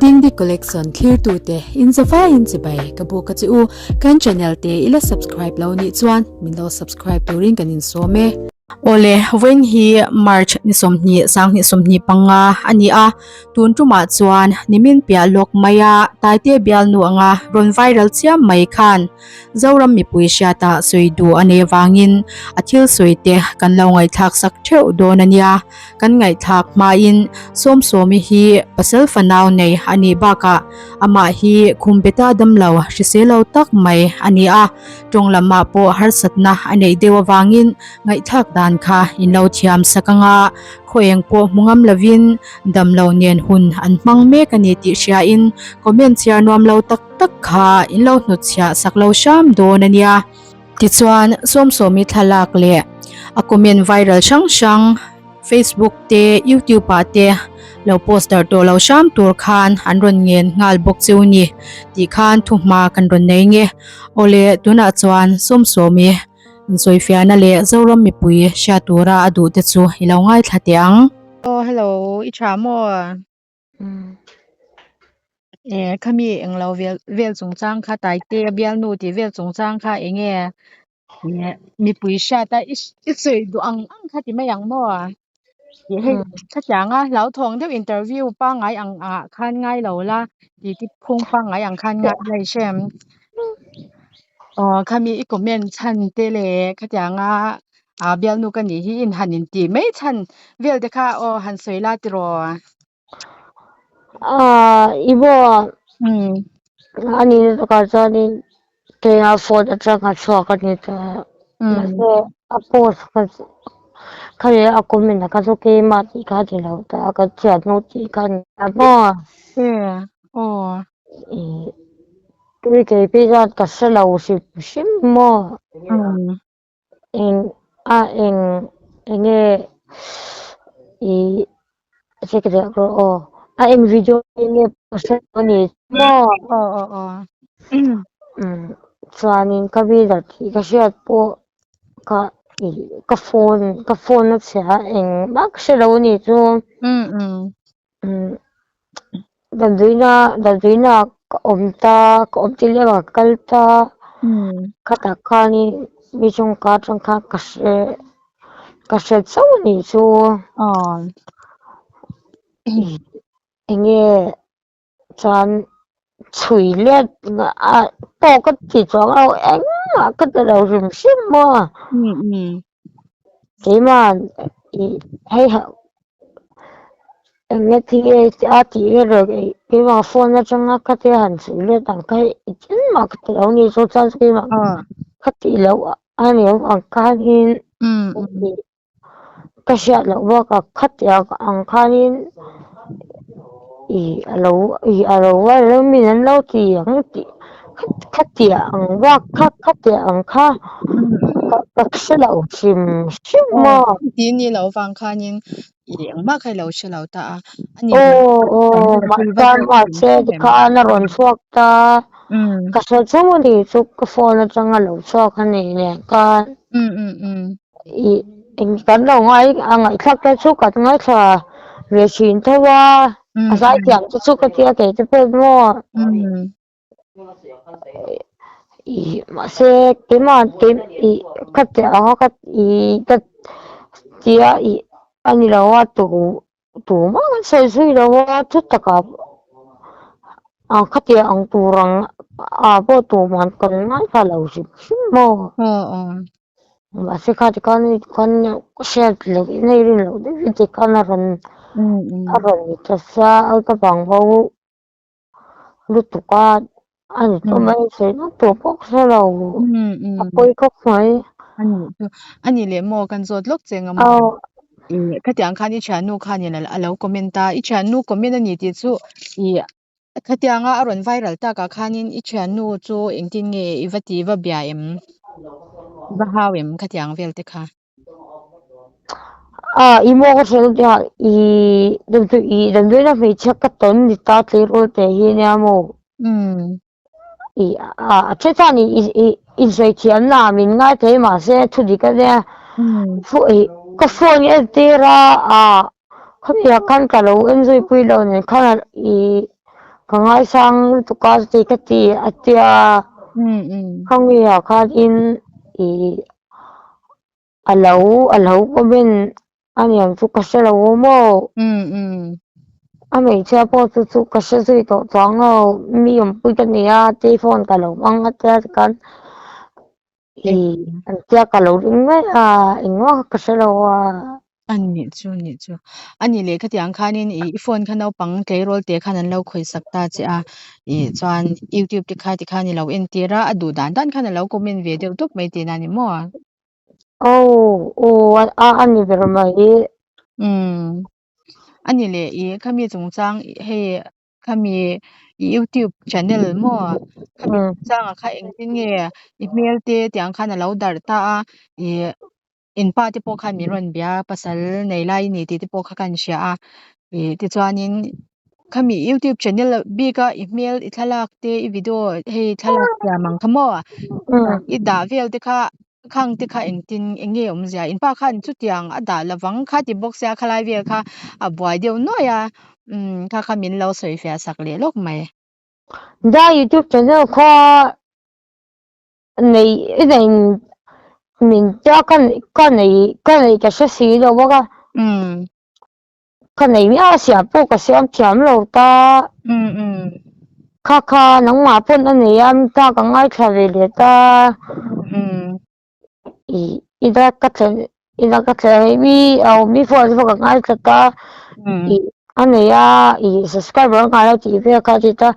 Dingdi Collection thlirtute in zavaiin chibai ka buk a che u. Kan channel te i la subscribe lo nih chuan min lo subscribe turin kan insawm e. Awle, vawiin hi March ni 20 sanghnih 25 a ni a, tun tumah chuan nimin piah lawk maia Taite bialnu anga rawn viral chiam mai khan Zoram mipui hriata sawi duh a nei avangin a thil sawi te kan lo ngaihthlak sak theuh dawn a nia. Kan ngaihthlak hmain Sawmsawmi hi pasal fanau nei a nih bakah amah hi khumbeta damlo hrisel lo tak mai a ni a, tawng lamah pawh harsatna a neih deuh avangin ngaihthlak dan kha in lo thiam sak anga khaw eng pawh hmu ngam lovin damlo nen hun an hmang mek a ni tih hriain comment chhiar nuam lo tak tak kha in lo hnutchhiah sak lo hram dawn a nia. Tichuan, Sawmsawmi thlalak leh a comment viral hrang hrang Facebook te, YouTube ah te lo post darh tawh lo hram tur khan an rawn ngen nghal bawk cheu ni tih khan thuhma kan rawn nei nge. Awle, tunah chuan Sawmsawmi insawifiahna leh Zoram mipui hriat tura a duh te chu i lo ngaithla teh ang. Aw hello, i tha maw? E khami englo vel vel chungchang kha Taite a bialnu tih vel chungchang kha enge mipui hriat a i i sawi duh ang ang kha ti mai ang maw? Tih hei khatianga hlauthawng deuh interview pangngai ang ah khan ngai lo la tih te phung pangngai ang khan ngai la i hre em? Aw khami i comment chhan te leh khatianga ah bialnu ka nih hi in han intih mai chhan vel te kha aw han sawi la tiraw? Ah i maw ani na takah chuanin keia phone atang a chhuak a ni ta mahse a post kha chu kha leh a comment a kha chu keimah tih kha a ni lo ta ka thiannu tih kha a ni ta maw ih tui kei phei chuan ka hre lo hrim hrim maw. Eng a eng enge ih check leh rawh aw a eng video nge ka hre lo a ni maw aw aw aw umm chuanin ka video tih ka hriat pawh ka ih ka phone ka phone a chhia a engmah ka hre lo a ni chu umm umm umm damdawiina damdawiina ka awm ta ka awm tih leh ka kal ta khatah khanin mi tawngka atang khan ka hre ka hre chauh a nih chu eng nge chuan chhui let a pawh ka ti chuang lo engmah ka ti lo hrim hrim maw keimah ih hei eng nge ti nge a tih nge rawh keimah phone atanga ka te han chhui let ang kha hei engmah ka ti lo ni chu chuan keimah ka tih loh a ni ang khanin ka hriat loh bakah khatiang ang khanin ih a lo ih a lo viral min an lo ti ang tih khatiang ang bak kha khatiang ang kha ka hre lo hrim hrim maw. Tih ni loh vang khanin ih engmah kha i lo hre lo ta a. Aw aw mahse mahse tikhan a rawn chhuak ta ka hre chauh a ni chu ka phone atanga lo chhuak a ni nen khan ih eng kan lo ngai a ngaihthlak te chu kan ngaithla ve thin tho a a zaithiam te chu ka tia kei te pawh maw ih mahse keimah kei ih ka tih ang a ka ih ka tia ih a ni lo a tu tumah kan sawi zui lo a thu takah ah khatiang ang tur ang ah pawh tumah kan ngaithla lo hrim hrim maw mahse kha tikhan khan hriat loh in a rin loh deuh hi tikhan a rawn a rawn ni ta sia a ka bang bo lutuk a a ni tawh mai sawi vak tawh pawh ka hre lo a pawi khawp mai. A ni chu a ni leh maw kan zawt lawk che anga maw ih khatiang khan i thiannu khanin a lo comment a i thiannu comment a ni tih chu ih khatianga a rawn viral takah khanin i thiannu chu engtin nge i va ti va bia em i va hau em khatiang vel te kha. A i maw ka hre tia i damdawi i damdawiina hmeichhia ka tawn ni ta tleirawl te hi ania maw i a a then chuan i i insawi thiam na min ngai thei mahse thu dik ania i ka phone hi a entir a a khawpui ah khan ka lo en zui pui lo nen khan i. Ka ngaisang lutuk a chuti ka ti a tia khawngaiha khanin ih a lo comment a niang chu ka hre lo maw a hmeichhia pawh chu chu ka hre zui tawh chuang lo mi awmpui ka nei a telephone ka lo hmang a tia tikhan ih an tia ka lo ring mai a engmah ka hre lo a. A nih chu nih chu. A nih leh khatiang khanin ih i phone kha naupang tleirawl te khan an lo khawih sak ta che a, ih chuan youtube te kha tikhan i lo entir a, a duh dan dan khan a lo comment ve deuh tawp mai tihna a ni maw? Aw aw a a ni ber mai. Umm a nih leh ih khami chungchang hei khami youtube channel maw khami chungchangah kha engtin nge i hmel te tiang khan a lo darh ta a ih In pa te pawh khan min rawn bia a, pasal nei lai i ni tih te pawh kha kan hria a. Ih tichuanin khami youtube channel bik a i hmel i thlalak te i video hei thlalak siam ang kha maw i dah vel te kha khang te kha engtin eng nge awmzia in pa khan chutiang a dah lovang kha ti bawk sia khalai vel kha a buai deuh nuaih a umm kha kha min lo sawi fiah sak leh lawk mai. Da youtube channel kha Nei i nei min tia ka ka nei ka nei ka hre si lo bawk a. Ka nei miah a siam pawh ka siam thiam lo ta. Kha kha nangmah pawn a nei a ta ka ngaithla ve leh ta. Ih i da ka thlen Ina ka thleh hei mi a awm mi phone chu ka ngaithla ta ih a nei a ih subscriber a ngai a tih vel kha a ti ta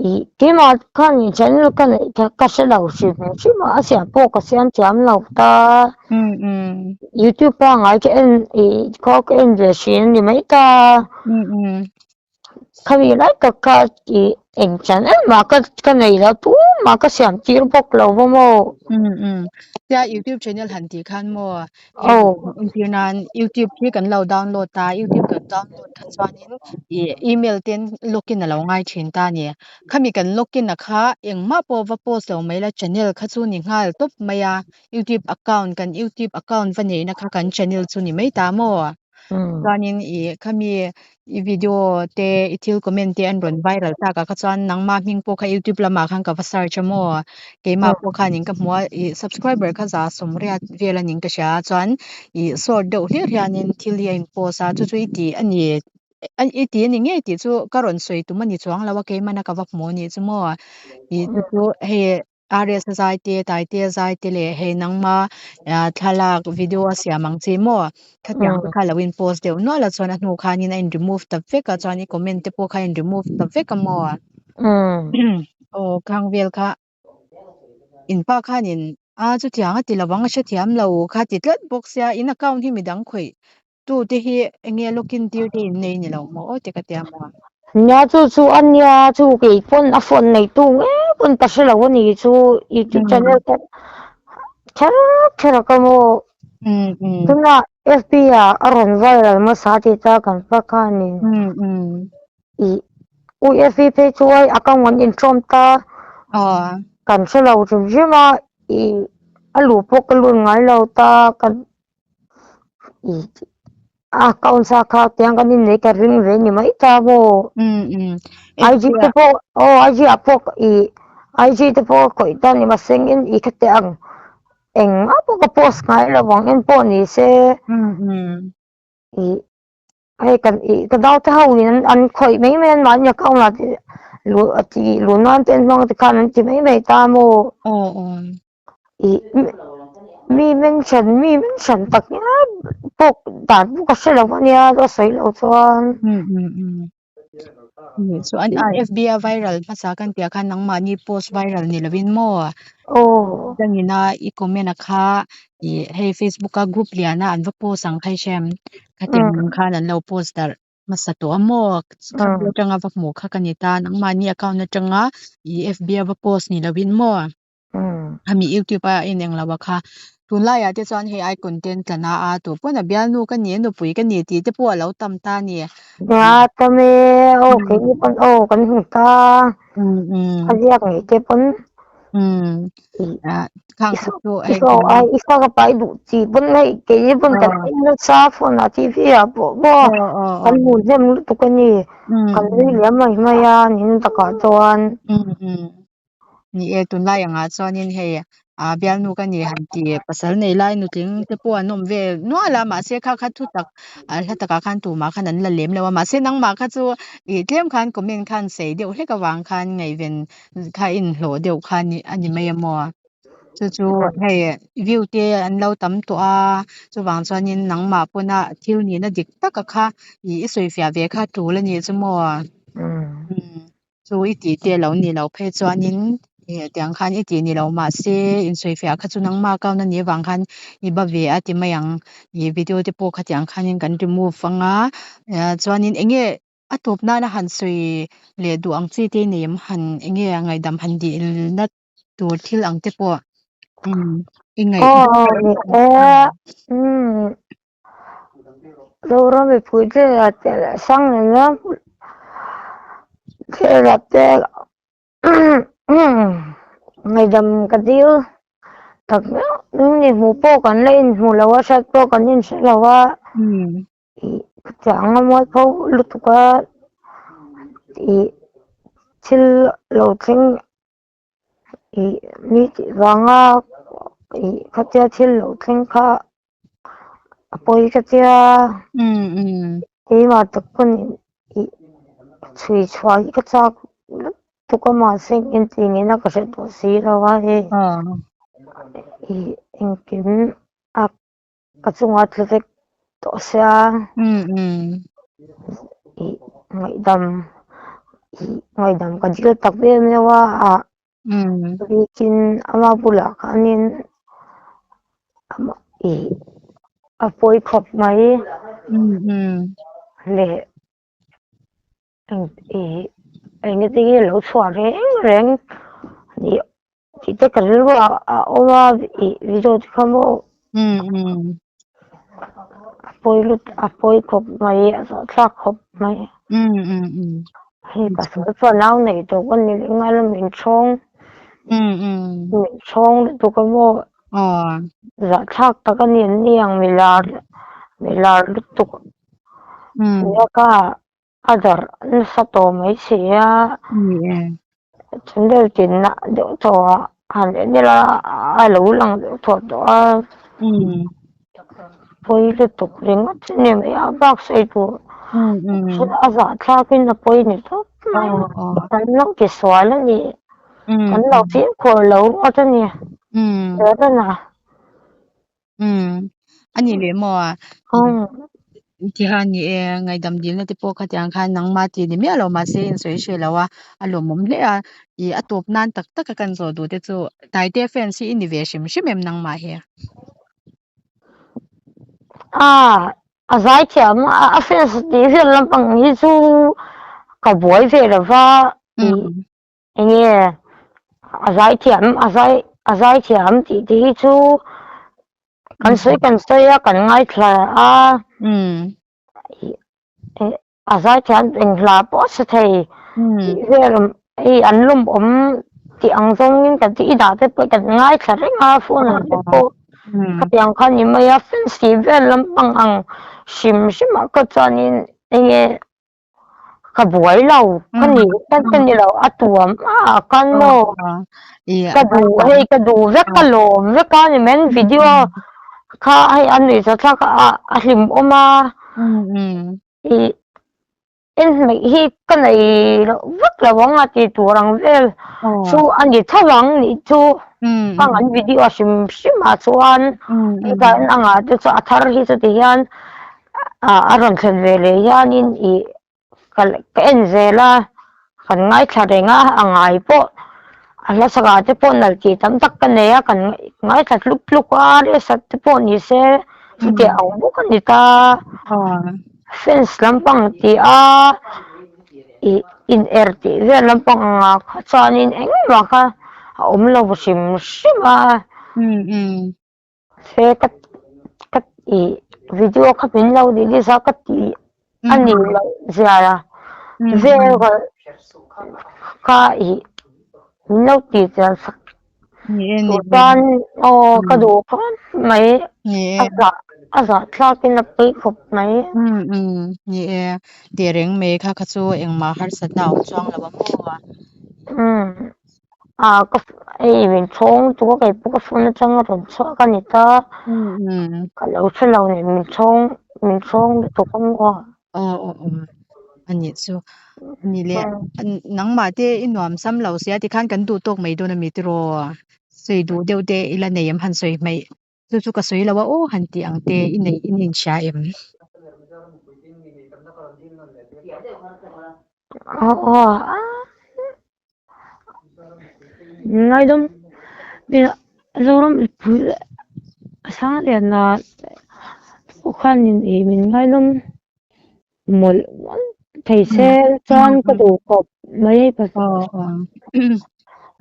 ih keimah khan in channel ka neih kha ka hre lo hrim hrim a a siam pawh ka siam thiam lo ta youtube pangngai ka en ih khaw ka en ve hrin a ni mai ta. Khami lai tak kha ih eng chan emah ka ka nei lo tumah ka siam tir bawk lo va maw. Um um tia youtube channel han tih khan maw hei entir nan youtube hi kan lo download ta youtube kan download kha chuanin ih email ten login a lo ngai thin ta a ni khami kan login a kha engmah pawh va post lo mai la channel kha chu ni nghal tawp mai a youtube account kan youtube account va neihna kha kan channel chu ni mai ta maw. Chuanin ih khami i video te i thil comment te an rawn viral tak ah kha chuan nangma hming pawh kha youtube lamah khan ka va search a maw keimah pawh khanin ka hmu a ih subscriber kha za sawmriat vel a ning ka hria a chuan ih short deuh hlir hianin thil hi a in post a chu chu i tih a ni i tih a ni ngei tih chu ka rawn sawi tum a ni chuang lo a keimahna ka va hmu a nih chu maw ih chu chu hei RS a zai te, Taite a zai te leh hei nangma thlalak video a siam ang chi maw? Khatiang te kha lo in post deuh nual a chuan a hnu khanin a in remove ta vek a chuan i comment te pawh kha a in remove ta vek a maw? Aw khang vel kha in pa khanin a chutiang a ti lovang a hrethiam lo kha ti tlat bawk sia in account hi midang khawih Tu te hi enge login tir te in nei ni lo maw aw ti ka tia maw? Nia chu chu a nia chu kei pawn a phone nei tu ngei pawn ka hre lo a ni chu youtube channel pawh kher kher a ka maw tuna fb ah a rawn viral hmasa tih ta kan pa khanin ih u fb phei chu ai account an intawm ta kan hre lo hrim hrim a ih a luh pawh ka lut ngai lo ta kan. A account sa kha tiang kan innei ka ring ve ni mai ta maw? IG te pawh aw IG ah pawh ih IG te pawh khawih ta ni mahse engin ih kha teh ang engmah pawh ka post ngai lo ang en pawh ni se ih hei kan ih ka naute ho in an khawih mai mai an mahni account ah te luh a tih luh nan te an hmang te khan an ti mai mai ta maw? Ih mi mention mi mention tak ngial pawh dan pawh ka hre lo ania a sawi loh chuan. Nih chu an FB a viral hmasa kan tih ah khan nangmahni post viral ni lovin maw dangina i comment a kha ih hei Facebook a group lian a an va post ang kha i hre em khatiang ang khan an lo post darh hmasa tawh a maw khami atanga va hmuh kha ka ni ta nangmahni account atanga ih FB a va post ni lovin maw. Hemi youtube a en englo a kha tunlaiah te chuan hei ai content tla na a tu pawn a bialnu ka ni a nupui ka ni tih te pawh a lo tam ta a ni. Nia tam e aw keini pawn aw kan hmu ta a ziak ngei te pawn. Umm khang I kha chu i hei saw a i saw ka pai duh chi pawn hei keini pawn kan en nasa phone ah TV ah pawh maw kan hmuh hnem lutuk a ni kan nui liam mai mai a nin takah chuan. Ni e tunlai angah chuanin hei ah bialnu ka ni han ti pasal nei lai nutling te pawh an awm vel nual a mahse kha kha thu tak ah hla takah khan tumah khan an la lem lo a mahse nangmah kha chu ih tlem khan comment khan sei deuh hlek avang khan ngaihven kha inhlawh deuh kha a ni mai a maw chu chu hei view te an lo tam tawh a chuvang chuanin nangmah pawna thil nihna dik taka kha ih i sawifiah ve kha tul a nih chu maw chu i tih te a lo nih loh phei chuanin ih tiang khan i tih ni lo mahse insawifiah kha chu nangmah account a nih avang khan i ba ve a ti mai ang ih video te pawh khatiang khanin kan remove anga chuanin eng nge A tawp nana han sawi leh duh ang chi te nei em han eng nge ngaihdam han dilna tur thil ang te pawh umm i ngaih Aw ni e umm Zoram mipui te lah te leh sang nena te lah te ngaihdam ka dil tak meuh ni hmuh pawh kan la inhmu lo a hriat pawh kan inhre lo a. Ih chutiang a mualpho lutuk a ih thil lo thleng ih mi tih vanga ih khatia thil lo thleng kha a pawi ka tia keimah tak pawn ih chhui chhuah hi ka chak lutuk a mahse engtin nge na ka hre tawh si lo a hei ih engkim a. Ka chungah tla vek tawh sia. Ih ngaihdam ih ngaihdam ka dil tak em deuh a ah bikin ama bulah khanin ih a pawi khawp mai leh Ih eng te hi lo chhuah reng reng ih tih te ka rilru ah a awm a ih video te kha maw a pawi lut a pawi khawp mai a zahthlak khawp mai hei pasal chuan nau nei tawh ka ni leh nghal a min chhawng min chhawng lutuk a maw zahthlak tak a ni an ni ang milar milar lutuk nia ka A darh nasa tawh mai si a, channel tinna deuh tawh ah han en ila a lo lang deuh tawh tawh a, pawi lutuk ringawt chu ni mai a bak sawi tur a zahthlak in a pawi ni tawp mai kan lo ti sual a ni kan lo fimkhur lo ngawt a ni Rana. Umm a nih leh maw a tiha ni e ngaihdam dilna te pawh khatiang khan nangmah tih ni miah lo mahse in sawi hreh lo a a lawmawm hle a ih a tawp nan tak tak a kan zawh duh te chu Taite fans hi i ni ve hrim hrim em nangmah hi? A a zaithiam a a fans tih vel lampang hi chu ka buai ve lo va ih Enge a zaithiam a zai a zaithiam tih te hi chu kan sawi kan sawi a kan ngaithla a a zaithiam eng hla pawh a sa thei tih vel hei an lawmawm tih ang zawngin kan tih i dah te pawh kan ngaithla reng a phone ah te pawh khatiang kha ni mai a fans tih vel lampang ang hrim hrim ah kha chuanin enge Ka buai lo, ka ni ka ka ni lo a tuam a kan maw ka duh hei ka duh vek ka lawm vek a ni men video kha hei a nuih za thlak a a hlim awm a ih en hmeih hi ka nei loh vek lo ang a ti tur ang vel chu a ni tho ang nih chu ka ngan video hrim hrim ah chuan heta en angah te chu a thar hi chuti hian. A rawn thlen ve leh hianin ih ka ka en zel a, kan ngaithla reng a, a ngai pawh a hla sangha te pawh nalh tih tam tak ka nei a, kan ngaithla tluk tluk a, resat te pawh ni se chutiang ang bawk a ni ta, fans lampang tih a ih in er tih vel lampang angah kha chuanin engmah kha a awm lo hrim hrim a. Se ka ka ih video kha min lo release a ka tih a ni loh zia vel kha ih min lo tih chian sak. Ni e Chu ni e. chuan aw ka Mm. duh khawp mai Ni a e. zah a zahthlak in a peih khawp mai. Mm mm ni e tehreng mai kha kha chu engmah harsatna a awm chuang lo a maw. Umm a ka hei min chhawng chu kei pawh ka phone atang a rawn chhuak a ni ta. Mm mm. Ka lo hre lo nen min chhawng min chhawng lutuk a maw. Aw aw aw a nih chu ni leh nangmah te i nuam sam lo sia tikhan kan duh tawk mai dawn a mi tiraw sawi duh deuh te i la nei em han sawi hmaih chu chu ka sawi lo a aw han tih ang te i nei i inhria em. Aw aw a ngaidam Zoram mipui sang lian a khuanin ih min ngaidam mawlh mawlh thei se chuan ka duh khawp mai hei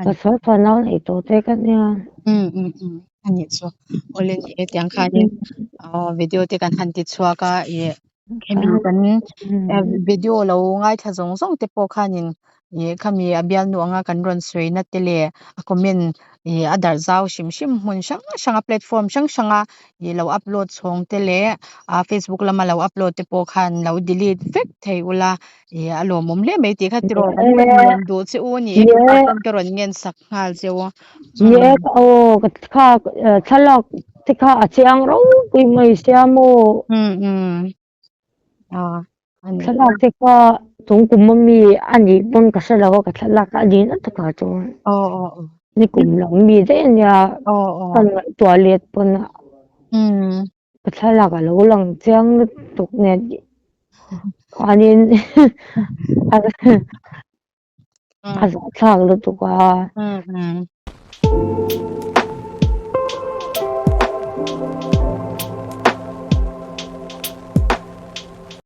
pasal fanau neih tawh te ka nia. A nih chu awle ni e tiang khanin video te kan han ti chhuak a ih hemi kan video lo ngaithla zawng zawng te pawh khanin ih khami a bialnu anga kan rawn sawi na te leh a comment ih a darh zau hrim hrim hmun hrang hrang a platform hrang hrang a ih lo upload chhawng te leh ah facebook lama lo upload te pawh khan lo delete vek thei ula ih a lawmawm hle mai tih kha tiraw kan rawn ngen duh che u a ni e keimah chuan ka rawn ngen sak nghal che u. Ni e ka aw ka kha thlalak te kha a chiang ropui mai sia maw. Um um ah a ni. Thlalak te kha chung kum a mi a nih pawn ka hre lo a ka thlalak a ni na takah chuan. Aw aw aw. Ni kum lo mi daih a nia Aw aw. ka ngaihtuah let pawn a. Um. Ka thlalak a lo lang chiang lutuk nen khanin a a zahthlak lutuk a. Um um.